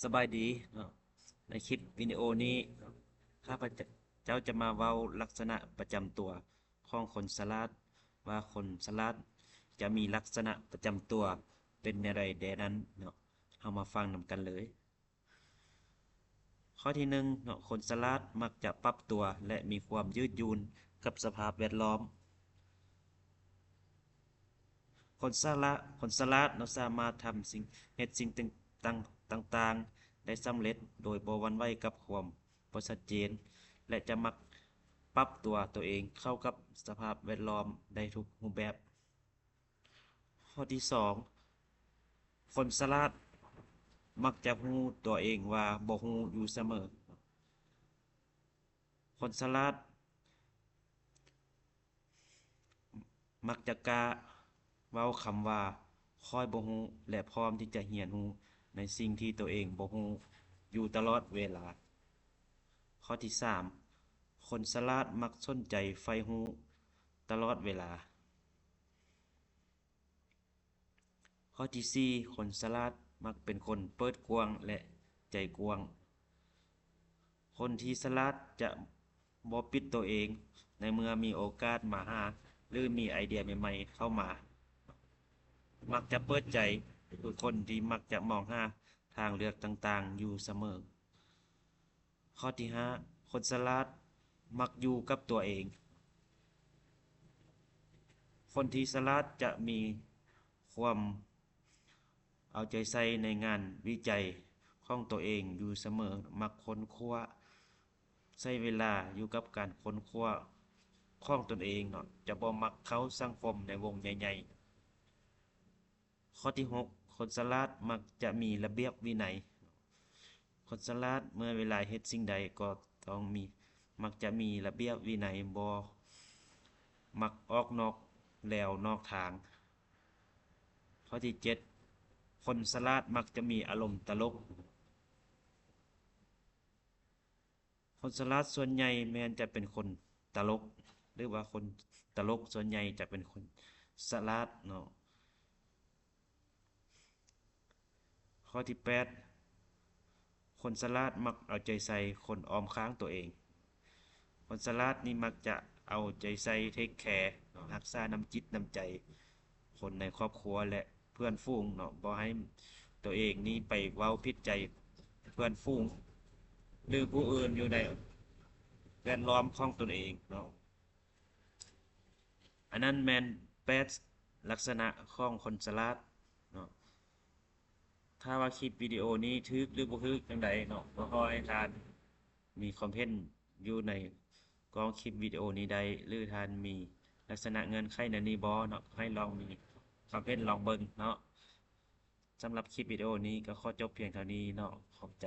ສະບາຍດີເນາະ ໃນຄລິບວິດີໂອນີ້ ຂ້າພະເຈົ້າຈະມາເວົ້າລັກສະນະປະຈຳຕົວຂອງຄົນສະຫຼາດ ວ່າຄົນສະຫຼາດຈະມີລັກສະນະປະຈຳຕົວເປັນແນວໃດແດ່ນັ້ນເນາະ. ເຮົາມາຟັງນຳກັນເລີຍ. ຂໍ້ທີໜຶ່ງເນາະ, ຄົນສະຫຼາດມັກຈະປັບຕົວ ແລະ ມີຄວາມຍືດຫຍຸ່ນກັບສະພາບແວດລ້ອມ. ຄົນສະຫຼາດ, ຄົນສະຫຼາດເນາະ ສາມາດທຳສິ່ງ, ເຮັດສິ່ງຕ່າງ, ຕ່າງໆໄດ້ສຳເລັດ ໂດຍບໍ່ຫວັ່ນໄຫວກັບຄວາມບໍ່ຊັດເຈນ ແລະ ຈະມັກປັບຕົວໂຕເອງເຂົ້າກັບສະພາບແວດລ້ອມໄດ້ທຸກຮູບແບບ. ຂໍ້ທີສອງ ຄົນສະຫຼາດມັກຈະຮູ້ຕົວເອງວ່າບໍ່ຮູ້ຢູ່ສະເໝີ. ຄົນສະຫຼາດມັກຈະກ້າເວົ້າຄຳວ່າ ຂ້ອຍບໍ່ຮູ້ ແລະ ພ້ອມທີ່ຈະຮຽນຮູ້ໃນສິ່ງທີ່ໂຕເອງບໍ່ຮູ້ຢູ່ຕະຫຼອດເວລາ. ຂໍ້ທີສາມ ຄົນສະຫຼາດມັກສົນໃຈໃຝ່ຮູ້ຕະຫຼອດເວລາ. ຂໍ້ທີສີ່ ຄົນສະຫຼາດມັກເປັນຄົນເປີດກວ້າງ ແລະ ໃຈກວ້າງ. ຄົນທີ່ສະຫຼາດຈະບໍ່ປິດໂຕເອງໃນເມື່ອມີໂອກາດມາຫາ ຫຼື ມີໄອເດຍໃໝ່ໆເຂົ້າມາ. ມັກຈະເປີດໃຈ ຄືຄົນທີ່ມັກຈະມອງຫາທາງເລືອກຕ່າງໆຢູ່ສະເໝີ. ຂໍ້ທີຫ້າ ຄົນສະຫຼາດມັກຢູ່ກັບຕົວເອງ. ຄົນທີ່ສະຫຼາດຈະມີຄວາມເອົາໃຈໃສ່ໃນງານວິໄຈຂອງຕົວເອງຢູ່ສະເໝີ, ມັກຄົ້ນຄວ້າ, ໃຊ້ເວລາຢູ່ກັບການຄົ້ນຄວ້າຂອງຕົນເອງເນາະ, ຈະບໍ່ມັກເຂົ້າສັງຄົມໃນວົງໃຫຍ່ໆ. ຂໍ້ທີຫົກ ຄົນສະຫຼາດມັກຈະມີລະບຽບວິໄນ. ຄົນສະຫຼາດເມື່ອເວລາເຮັດສິ່ງໃດກໍຕ້ອງມີ, ມັກຈະມີລະບຽບວິໄນ, ບໍ່ມັກອອກນອກແລວນອກທາງ. ຂໍ້ທີເຈັດ ຄົນສະຫຼາດມັກຈະມີອາລົມຕະຫຼົກ. ຄົນສະຫຼາດສ່ວນໃຫຍ່ແມ່ນຈະເປັນຄົນຕະຫຼົກ ຫຼືວ່າຄົນຕະຫຼົກສ່ວນໃຫຍ່ຈະເປັນຄົນສະຫຼາດເນາະ. ຂໍ້ທີແປດ ຄົນສະຫຼາດມັກເອົາໃຈໃສ່ຄົນອ້ອມຂ້າງຕົວເອງ. ຄົນສະຫຼາດນີ້ມັກຈະເອົາໃຈໃສ່ ເທກແຄ ເນາະ, ຮັກສານ້ຳຈິດນ້ຳໃຈຄົນໃນຄອບຄົວ ແລະ ເພື່ອນຝູງເນາະ, ບໍ່ໃຫ້ຕົວເອງນີ້ໄປເວົ້າຜິດໃຈເພື່ອນຝູງ ຫຼື ຜູ້ອື່ນຢູ່ໃນແວດລ້ອມຂອງຕົນເອງເນາະ. ອັນນັ້ນແມ່ນແປດລັກສະນະຂອງຄົນສະຫຼາດເນາະ. ຖ້າວ່າຄລິບວິດີໂອນີ້ຖືກ ຫຼື ບໍ່ຖືກຈັ່ງໃດເນາະ, ກໍຂໍໃຫ້ທ່ານມີຄວາມເຫັນຢູ່ໃນກ້ອງຄລິບວິດີໂອນີ້ໄດ້ ຫຼື ທ່ານມີລັກສະນະເງື່ອນໄຂແນວນີ້ບໍ່ເນາະ, ໃຫ້ລອງມີຄວາມເຫັນລອງເບິ່ງເນາະ. ສຳລັບຄລິບວິດີໂອນີ້ກໍຂໍຈົບພຽງເທົ່ານີ້ເນາະ. ຂອບໃຈ.